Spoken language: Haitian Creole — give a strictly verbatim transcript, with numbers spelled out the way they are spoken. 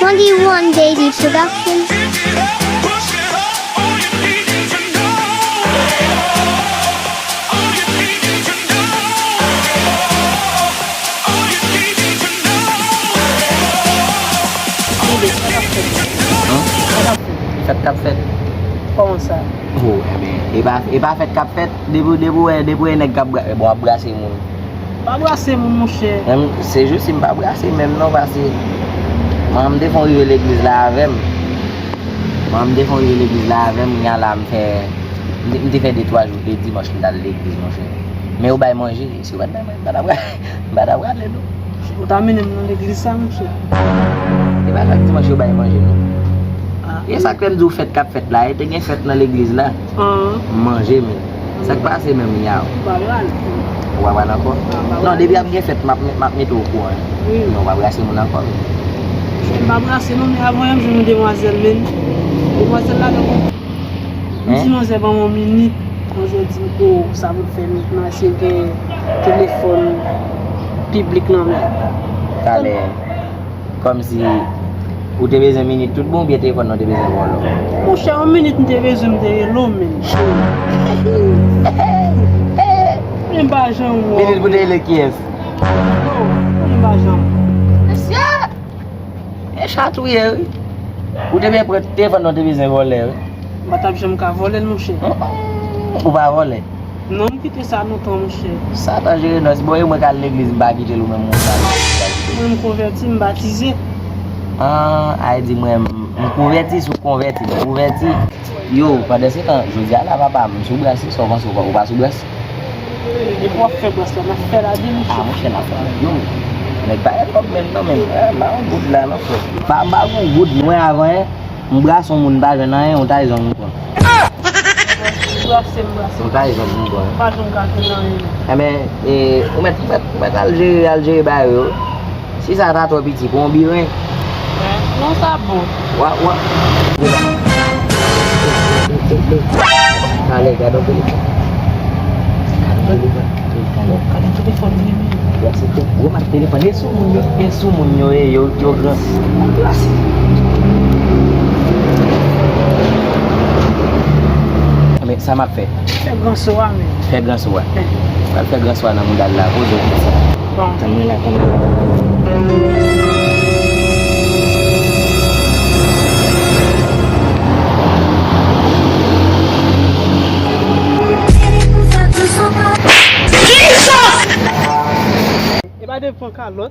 Twenty-one Daily Production. Fèt k ap fèt. Kòman sa? Oh, ebyen, e pa, e pa fèt k ap fèt. Depi, depi w wè, depi w wè nèg k ap bra-, bon, ap brase moun. Pa brase moun, monchè. Menm, se jis si m pa brase menm non, paske manman m te fè yon rive legliz la avè m. Manman m te fè yon rive legliz la avè m, kounya la m fè, m te, m te fè de twa jou, de dimanch m t al legliz, monchè. Men yo bay manje, si yo pa t bay manje, m pa t ap, m pa t ap prale non. Ou ta mennen m nan legliz sa, monchè? E pa chak dimanch yo bay manje non. Ah. E sa k fè m di w fèt k ap fèt la, e te gen fèt nan legliz la. Ah. M manje, men. Sa k pase menm, Yaw? M pa pral. Ou pa pral ankò? Ah, m pa pral. Non, depi ap gen fèt, m ap, m ap mete w okouran. Wi. Men w pa brase moun ankò, men. M pa brase non, men avan yè m jwenn yon demwazèl, men. Demwazèl la, donk, m di manzè ban m yon minit. Manzè di m, oh, sa pou fè minit, m a eseye gen telefòn piblik nan men. Talè. Kòmsi ou te bezwen minit tout bon oubyen telefòn nan te bezwen vòlò? Monchè, yon minit m te bezwen, m te rele w menm. Men m pa janm wè w. Minit pou te rele kiyès? Yo, men m pa janm. Mesye! E chat ou ye, wi. Ou te bezwen pran telefòn nan, ou te bezwen vòlè, wi. M pa t ap janm ka vòlè l, monchè. Ou pa vòlè? Non, m kite sa lontan, monchè. Sa danjere non. Si bon, e mwen k al legliz, m pa kite l, ou menm ou pa kite l. Mwen, m konvèti, m batize. Ah, a di mwen, m konvèti, si w konvèti, m konvèti. Yo, pandansetan, jodi a la, papa, m sou brase, sa w panse, ou pa, ou pa sou brase? Depi w ap fè brase la, n ap fè la de, monchè. Ah, monchè, n ap fè la. Yo, nèg pa gen kòb menm non, menm. Eh, m pa yon goud la non, frè. M pa, m pa gen yon goud, mwen avan, eh. M brase yon moun, m pa jwenn anyen, yon tayzon m pran. Brase m, brase m. Yon tayzon m pran. M pa janm ka jwenn anyen. Enben, e, ou mèt, ou mèt, ou mèt al jere, al jere bagay yo. Si sa ta twò piti, pran yon biren. Non, sa bon. Wa, wa. Talè, gade yon telefòn. Gade yon telefòn. Gade yon telefòn, wi, wi. Gwo mak telefòn. E sou moun yo. E sou moun yo, e yo, yo gran. Men sa m ap fè. Fè gran so a, men. Fè gran so a. Pral fè gran so a nan mouda l la, poze w konsa. Bon. Tann mwen la, tann mwen la. E pa de pran kalòt.